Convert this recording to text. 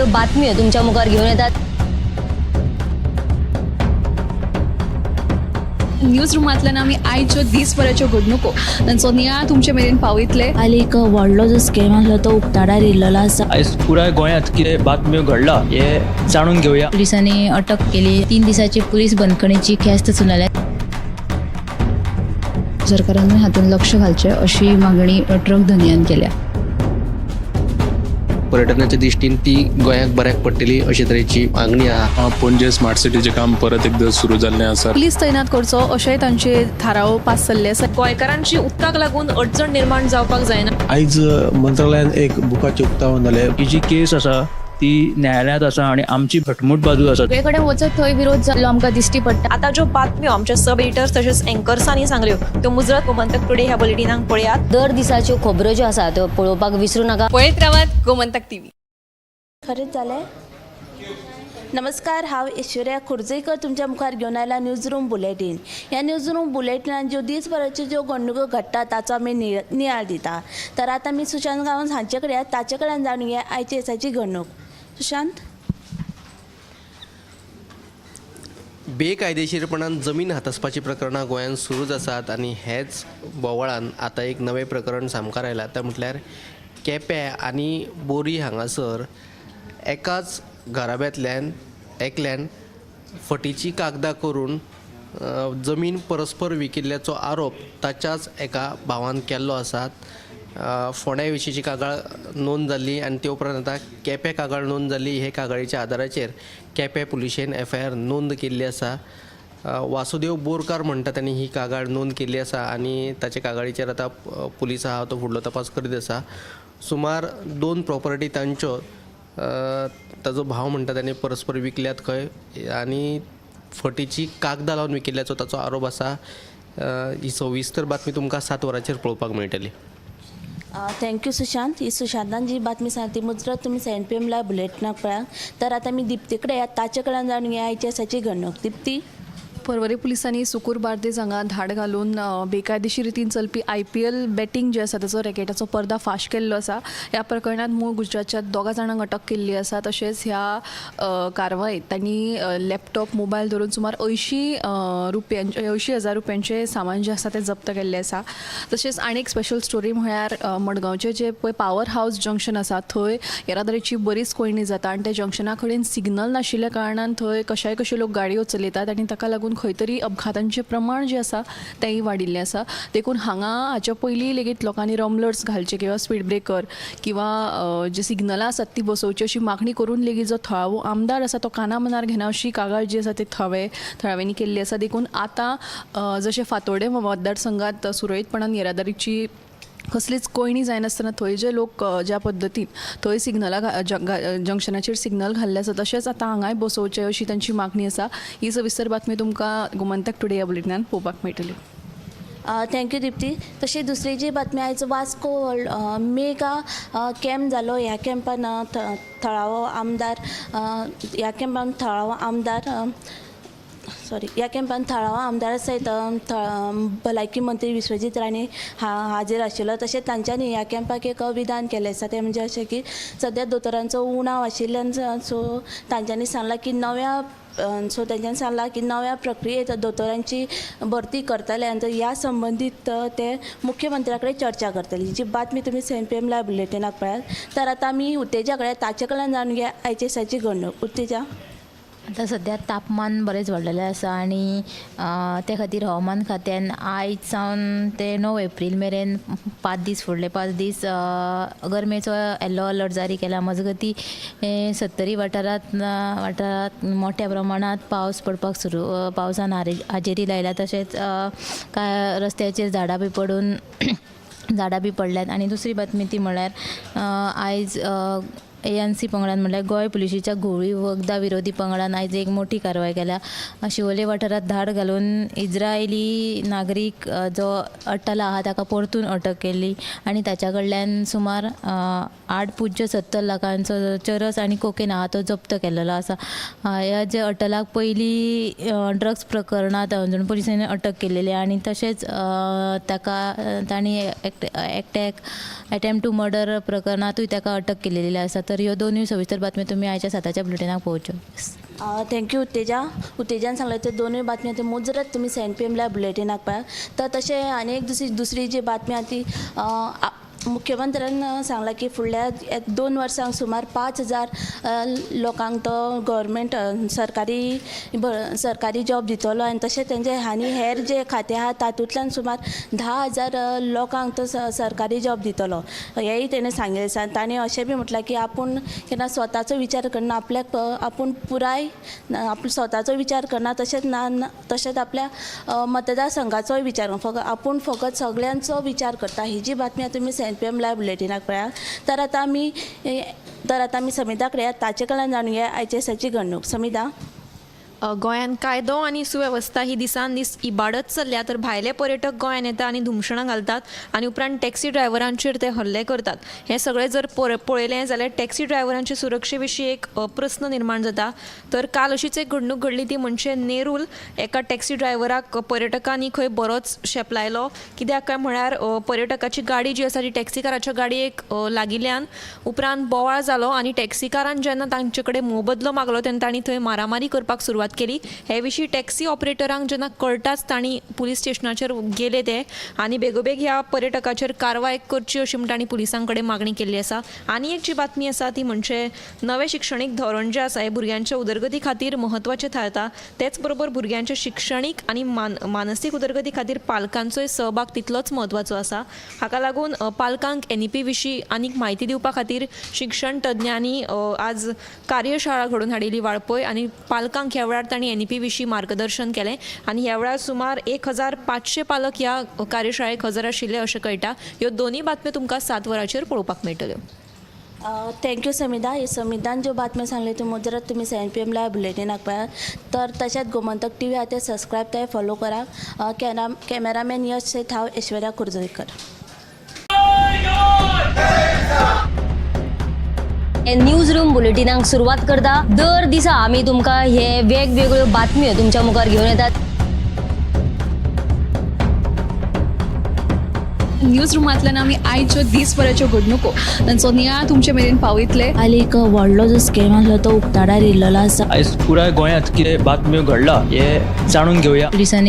बातम्यो तुमच्या मुखार घेवन येतात. न्यूज रुमांतल्यान आमी आयच्यो दीसभराच्यो घडणुको तांचो नियाळ तुमचे मेरेन पावयतले. काल एक व्हडलो जो स्कॅम आसलो तो उक्ताडार येयल्लो आसा. आयज पुराय गोंयांत कितें बातम्यो घडला हे जाणून घेवया. पोलिसांनी अटक केली. 3 दिसाची पोलीस बंदखणीची ख्यास्त सुनायल्या. सरकारानूय हातूंत लक्ष घालचें अशी मागणी ट्रक धनयान केल्या. पर्यटनाच्या दृश्टीन ती गोंयाक बऱ्याक पडटली अशे तरेची मागणी आहा. पणजे स्मार्ट सिटीचें काम परत एकदां सुरू जाल्लें आसा. पुलीस तैनात करचो अशेंय तांचे थाराव पास जाल्ले आसा. गोंयकारांची उदकाक लागून अडचण निर्माण जावपाक जायना. आयज मंत्रालयान एक बुकाचें उक्तावण जालें. ही जी केस आसा ती न्यायालयांत आसा आनी आमची घटमूट बाजू आसा. सगळे कडेन वचत थंय विरोध जाल्लो आमकां दिश्टी पडटा. आतां ज्यो बातम्यो आमच्या सब एडिटर्स तशेंच एंकर्सांनी सांगल्यो त्यो मुजरत गोमंतक टुडे ह्या बुलेटिनाक पळयात. दर दिसाच्यो खबरो ज्यो आसा त्यो पळोवपाक विसरू नाका. पळयत रावात गोमंतक टीव्ही. खरेंच जालें. नमस्कार, हांव ऐश्वर्या खोर्जेकर तुमच्या मुखार घेवन आयला न्यूज रूम बुलेटीन. ह्या न्यूज रूम बुलेटिनान ज्यो दीसभराच्यो ज्यो घडणुको घडटा ताचो आमी नियाळ दिता. तर आतां आमी सुशांत गांवस हांचे कडेन ताचे कडेन जाणून घेया आयच्या दिसाची घडणूक. सुशांत. बेकायदेशीरपणान जमीन हातासपाची प्रकरणां गोंयांत सुरूच आसात आनी हेच बोवाळान आतां एक नवें प्रकरण सामकार आयलां तें म्हटल्यार केपें आनी बोरी हांगासर एकाच घराब्यांतल्यान एकल्यान फटीची कागदां करून जमीन परस्पर विकिल्ल्याचो आरोप ताच्याच एका भावान केल्लो आसा. फोंड्या विशींची कागाळ नोंद जाल्ली आनी ते उपरांत आतां केपें कागाळ नोंद जाल्ली. हे कागाळीच्या आदाराचेर केपें पुलिशेन एफआयआर नोंद केल्ली आसा. वासुदेव बोरकार म्हणटा तांणी ही कागाळ नोंद केल्ली आसा आनी ताचे कागाळीचेर आतां पुलीस आहा तो फुडलो तपास करीत आसा. सुमार 2 प्रॉपर्टी तांच्यो ताजो भाव म्हणटा ताणें परस्पर विकल्यात खंय आनी फटीची कागदां लावन विकिल्ल्याचो ताचो आरोप आसा. ही सविस्तर बातमी तुमकां 7 वरांचेर पळोवपाक मेळटली. Thank you Sushant. ही सुशांतान जी बातमी सांगली ती मुजरत तुमी 7 PM live बुलेटिनाक पळयात. तर आतां आमी दिप्ती कडेन ताचे कडेन जाणून घेया आयच्या दिसाची घडणूक. दिप्ती. पर्वरी पुलिसांनी सुकूर बार्देज हांगा धाड घालून बेकायदेशीर रितीन चलपी IPL batting जे आसा ताचो रॅकेटाचो पर्दा फाश केल्लो आसा. ह्या प्रकरणांत मूळ गुजरातच्या 2 जाणांक अटक केल्ली आसा. तशेंच ह्या कारवायेंत तांणी लॅपटॉप, मोबायल धरून सुमार 80,000 रुपयांचें सामान जें आसा तें जप्त केल्लें आसा. तशेंच आनी एक स्पेशल स्टोरी म्हळ्यार मडगांवचें जें पळय पावर हावज जंक्शन आसा थंय येरादारीची बरीच कोंयडी जाता आनी त्या जंक्शना कडेन सिग्नल नाशिल्ल्या कारणान थंय कशाय कशे लोक गाडयो चलयतात आनी ताका लागून खंय तरी अपघातांचें प्रमाण जें आसा तेंय वाडिल्लें आसा. देखून हांगा हाच्या पयलीं लेगीत लोकांनी रमलर्स घालचे किंवा स्पीड ब्रेकर किंवा जे सिग्नलां आसात ती बसोवची अशी मागणी करून लेगीत जो थळावो आमदार आसा तो काना मनार घेना अशी कागाळ जी आसा ती थळाव्यांनी केल्ली आसा. देखून आतां जशें फातोडें मतदारसंघात सुरळीतपणान येरादारीची कसलीच कोंयडी जायनासतना थंय जे लोक ज्या पद्दतीन थंय सिग्नलां जंक्शनाचेर सिग्नल घाल्ले आसा तशेंच आतां हांगाय बसोवचें अशी तांची मागणी आसा. ही सविस्तर बातमी तुमकां गोमंतक टुडे ह्या बुलेटिनान पळोवपाक मेळटली. Thank you Dipti. तशी दुसरी जी बातमी आयज वास्को मेगा कॅम्प जालो. ह्या कॅम्पान थळावो आमदार ह्या कॅम्पान थळावो आमदार सॉरी ह्या कॅम्पान थळावो आमदारा सयत भलायकी मंत्री विश्वजीत राणे हाजीर आशिल्लो. तशेंच तांच्यांनी ह्या कॅम्पाक एक विधान केलें आसा तें म्हणजे अशें की सद्या दोतोरांचो उणाव आशिल्ल्यान सो तांच्यांनी सांगलां की नव्या प्रक्रियेंत दोतोरांची भरती करतले आनी ह्या संबंदीत ते मुख्यमंत्र्या कडेन चर्चा करतले. जी बातमी तुमी 7 PM live बुलेटिनाक पळयात. तर आतां आमी उत्तेजा कडेन ताचे कडल्यान जाणून घेया आयच्या दिसाची घडणूक. उत्तेजा. आतां सद्या तापमान बरेंच वाडलेलें आसा आनी ते खातीर हवामान खात्यान आयज सावन ते 9 एप्रील मेरेन 5 दीस फुडले 5 दीस गरमेचो येल्लो अलर्ट जारी केला. मजगती सत्तरी वाठारांत मोठ्या प्रमाणांत पावस पडपाक सुरू पावसान हाजेरी लायल्या. तशेंच कांय रस्त्याचेर झाडां बी पडून झाडां बी पडल्यात. आनी दुसरी बातमी ती म्हळ्यार आयज ANC पंगडान म्हणल्यार गोंय पुलिशेच्या घुंवळी वखदां विरोधी पंगडान आयज एक मोठी कारवाय केल्या. शिवोले वाठारांत धाड घालून इज्रायली नागरीक जो अटल आहा ताका परतून अटक केल्ली आनी ताच्या कडल्यान सुमार 8.70 लाखांचो चरस आनी कोकेन आहा तो जप्त केल्लो आसा. ह्या जे अटलाक पयलीं ड्रग्स प्रकरणांत हणजूण पुलिसांनी अटक केलेली आनी तशेंच ताका तांणी एकट्याक एटेम्प्ट टू मर्डर प्रकरणांतूय ताका अटक केलेली आसा. तर ह्यो दोनूय सविस्तर बातम्यो तुमी आयच्या साताच्या बुलेटिनाक पळोवच्यो. Thank you Utteja. उत्तेजान सांगलें त्यो दोनूय बातम्यो त्यो मुजरत तुमी 7 PM live बुलेटिनाक पळयात. तर तशें आनी एक दुसरी दुसरी जी बातमी आहा ती मुख्यमंत्र्यान सांगलां की फुडल्या 2 वर्सांक सुमार 5000 लोकांक तो गव्हर्मेंट सरकारी सरकारी जॉब दितलो आनी तशें तेंचे आनी हेर जे खातें आहा तातूंतल्यान सुमार 10,000 लोकांक तो सरकारी जॉब दितलो हेंय तेणें सांगिल्लें आसा. आनी ताणें अशें बी म्हटलां की आपूण केन्ना स्वताचो विचार करना, आपल्याक आपूण पुराय आपूण स्वताचो विचार करना, तशेंच ना तशेंच आपल्या मतदारसंघाचोय विचार, फकत आपूण फकत सगळ्यांचो विचार करता. ही जी बातमी आहा तुमी 7 PM live बुलेटिनाक पळयात. तर आतां आमी समिता कडेन ताचे कडल्यान जाणून घेया आयचे दिसाची घडणूक. समिता. गोंयांत कायदो आनी सुवेवस्था ही दिसान दीस इबाडत चल्ल्या तर भायले पर्यटक गोंयांत येता आनी धुमशणां घालतात आनी उपरांत टॅक्सी ड्रायव्हरांचेर ते हल्ले करतात. हें सगळें जर पळयलें जाल्यार टॅक्सी ड्रायव्हरांचे सुरक्षे विशीं एक प्रस्न निर्माण जाता. तर काल अशीच एक घडणूक घडली ती म्हणजे नेरूल एका टॅक्सी ड्रायव्हराक पर्यटकांनी खंय बरोच शेपलायलो. कित्याक काय म्हळ्यार पर्यटकाची गाडी जी आसा ती टॅक्सीकाराच्या गाडयेक लागिल्ल्यान उपरांत बोवाळ जालो आनी टॅक्सीकारान जेन्ना तांचे कडेन मोबदलो मागलो तेन्ना तांणी थंय मारामारी करपाक सुरवात केली. हे विशीं टॅक्सी ऑपरेटरांक जेन्ना कळटाच तांणी पुलीस स्टेशनाचेर गेले ते आनी बेगोबेग ह्या पर्यटकाचेर कारवाय करची अशी म्हण तांणी पुलिसां कडेन मागणी केल्ली आसा. आनी एक जी बातमी आसा ती म्हणजे नवें शिक्षणीक धोरण जें आसा हें भुरग्यांच्या उदरगती खातीर म्हत्वाचें थारता. तेच बरोबर भुरग्यांच्या शिक्षणीक आनी मानसीक उदरगती खातीर पालकांचोय सहभाग तितलोच म्हत्वाचो आसा. हाका लागून पालकांक NEP विशीं आनीक म्हायती दिवपा खातीर शिक्षण तज्ञांनी आज कार्यशाळा घडोवन हाडिल्ली वाळपय आनी पालकांक ह्या वेळार तांणी NEP विशीं मार्गदर्शन केलें आनी ह्या वेळार सुमार 1500 पालक ह्या कार्यशाळेक हजर आशिल्ले अशें कळटा. ह्यो दोनूय बातम्यो तुमकां 7 वरांचेर पळोवपाक मेळटल्यो. Thank you Samita. हे समितान ज्यो बातम्यो सांगल्यो त्यो मुजरत तुमी 7 PM live बुलेटिनाक पळयात. तर तशेंच गोमंतक टीव्ही आहा ते सबस्क्रायब ते फॉलो करा. कॅमेरामॅन यश सेठ, हांव ऐश्वर्या कुर्जोईकर. न्यूज रूम बुलेटिनाक सुरवात करता. दर दिसा आमी तुमकां हे वेगवेगळ्यो बातम्यो तुमच्या मुखार घेवन येतात. न्यूज रुमांतल्यान आमी आयच्यो दीसभराच्यो घडणुको तांचो नियाळ तुमचे मेरेन पावयतले. काल एक व्हडलो जो स्कॅम आसलो तो उक्ताडार येयल्लो आसा. आयज पुराय गोंयांत कितें बातम्यो घडला हें जाणून घेवया. पुलिसांनी